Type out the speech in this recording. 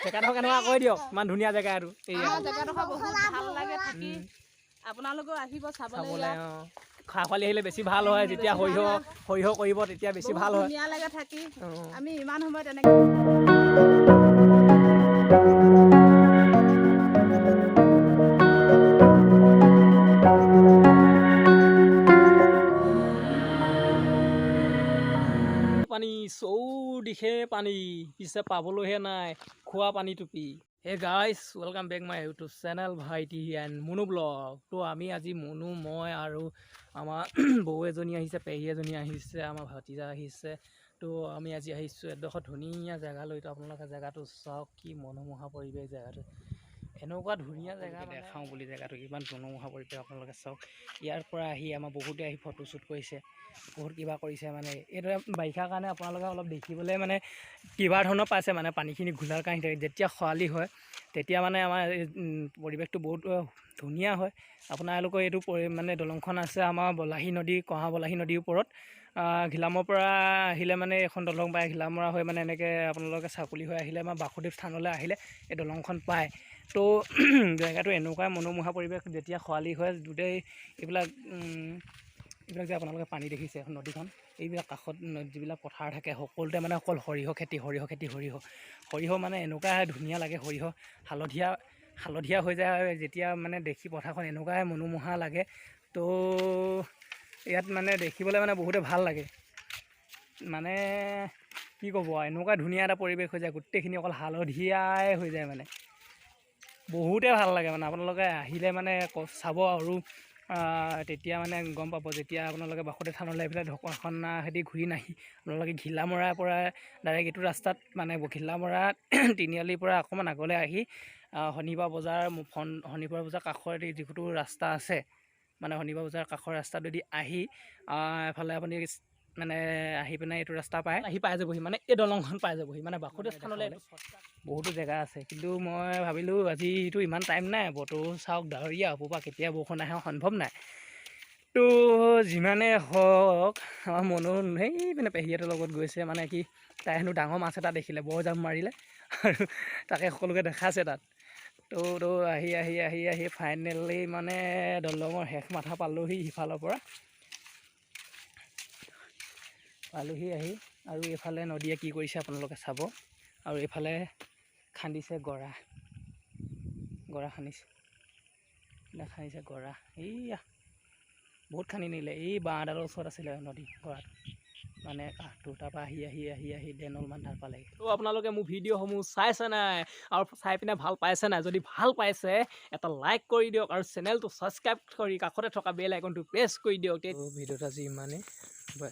জেগাডোখৰ কেনেকুৱা কৈ দিয়ক, ইমান ধুনীয়া জেগা এইটো। জেগাডোখৰ বহুত ভাল লাগে থাকি, আপোনালোকেও আহিব চাবলৈ। খোৱা খোৱালি আহিলে বেছি ভাল হয়, যেতিয়া সৰিয়হ সৰিয়হ কৰিব তেতিয়া বেছি ভাল হয়, ধুনীয়া লাগে থাকি। আমি ইমান সময় তেনেকৈ পানী চৌদিশে পানী, পিছে পাবলৈহে নাই খোৱা পানী টুপি। Hey guys, welcome back my YouTube channel ভাইটি এণ্ড মুনু ব্লগ। তো আমি আজি মুনু, মই আৰু আমাৰ বৌ এজনী আহিছে, পেহী এজনী আহিছে, আমাৰ ভাতিজা আহিছে। তো আমি আজি আহিছোঁ এডোখৰ ধুনীয়া জেগালৈ। তো আপোনালোকে জেগাটো চাওক, কি মনোমোহা পৰিৱেশ জেগাটো, এনেকুৱা ধুনীয়া জেগা দেখাওঁ বুলি জেগাটো ইমান মনোমোহা পৰিৱেশ আপোনালোকে চাওক। ইয়াৰ পৰা আহি আমাৰ বহুতে আহি ফটোশ্বুট কৰিছে, বহুত কিবা কৰিছে। মানে এইদৰে বাৰিষাৰ কাৰণে আপোনালোকে অলপ দেখিবলৈ মানে কিবা ধৰণৰ পাইছে, মানে পানীখিনি ঘোলাৰ কাৰণে থাকে। যেতিয়া খৰালি হয় তেতিয়া মানে আমাৰ পৰিৱেশটো বহুত ধুনীয়া হয়। আপোনালোকৰ এইটো মানে দলংখন আছে আমাৰ বলাহী নদী, কহা বলাহী নদীৰ ওপৰত। ঘিলামৰ পৰা আহিলে মানে এখন দলং পায়, ঘিলামৰা হৈ মানে এনেকৈ আপোনালোকে চাকুলি হৈ আহিলে আমাৰ বাসুদেৱ স্থানলৈ আহিলে এই দলংখন পায়। তো জেগাটো এনেকুৱাই মনোমোহা পৰিৱেশ, যেতিয়া খৰালি হয় গোটেই এইবিলাক এইবিলাক যে আপোনালোকে পানী দেখিছে এখন নদীখন, এইবিলাক কাষত যিবিলাক পথাৰ থাকে সকলোতে মানে অকল সৰিয়হ খেতি, সৰিয়হ খেতি, সৰিয়হ সৰিয়হ মানে এনেকুৱা ধুনীয়া লাগে, সৰিয়হ হালধীয়া হালধীয়া হৈ যায় যেতিয়া মানে দেখি পথাৰখন এনেকুৱাই মনোমোহা লাগে। তো ইয়াত মানে দেখিবলৈ মানে বহুতে ভাল লাগে, মানে কি ক'ব এনেকুৱা ধুনীয়া এটা পৰিৱেশ হৈ যায়, গোটেইখিনি অকল হালধীয়াই হৈ যায়, মানে বহুতে ভাল লাগে। মানে আপোনালোকে আহিলে মানে চাব আৰু তেতিয়া মানে গম পাব। যেতিয়া আপোনালোকে বাসুদেৱ থানলৈ এইফালে ঢকুৱাখনা সেতি ঘূৰি নাহি আপোনালোকে ঘিলামৰাৰ পৰা ডাইৰেক্ট এইটো ৰাস্তাত মানে ঘিলামৰা তিনিআলিৰ পৰা অকণমান আগলৈ আহি শনিবাৰ বজাৰ, শনিবাৰ বজাৰ কাষৰ যিটো ৰাস্তা আছে, মানে শনিবাৰ বজাৰ কাষৰ ৰাস্তাটোদি আহি এফালে আপুনি মানে আহি পিনে এইটো ৰাস্তা পায়, আহি পাই যাবহি, মানে এই দলংখন পাই যাবহি। মানে বাসুদেৱ স্থানলৈ বহুতো জেগা আছে, কিন্তু মই ভাবিলোঁ আজিতো ইমান টাইম নাই, বতৰো চাওক ডাৱৰীয়া, ওপৰৰ পৰা কেতিয়া বৰষুণ আহে সম্ভৱ নাই। তো যিমানে হওক আমাৰ মনো সেই মানে পেহীহঁতৰ লগত গৈছে, মানে কি তাই হেনো ডাঙৰ মাছ এটা দেখিলে, বৰ জাপ মাৰিলে আৰু তাকে সকলোকে দেখাইছে তাত। তো তো আহি আহি আহি আহি ফাইনেলি মানে দলঙৰ শেষ মাথা পালোহি, সিফালৰ পৰা পালোহি আহি। আৰু এইফালে নদীয়ে কি কৰিছে আপোনালোকে চাব। আৰু এইফালে খান্দিছে গৰা, গৰা খান্দিছে, খান্দিছে গৰা, এইয়া বহুত খান্দি নিলে। এই বাঁহডালৰ ওচৰত আছিলে নদী গৰাটো, মানে কাষটো। তাৰপৰা আহি আহি আহি আহি ডেনলমান ধাৰ পালেগৈ। তো আপোনালোকে মোৰ ভিডিঅ'সমূহ চাইছে নাই আৰু চাই পিনে ভাল পাইছে নাই? যদি ভাল পাইছে এটা লাইক কৰি দিয়ক আৰু চেনেলটো ছাবস্ক্ৰাইব কৰি কাষতে থকা বেল আইকনটো প্ৰেছ কৰি দিয়ক। ভিডিঅ'টো আজি ইমানেই, বাই।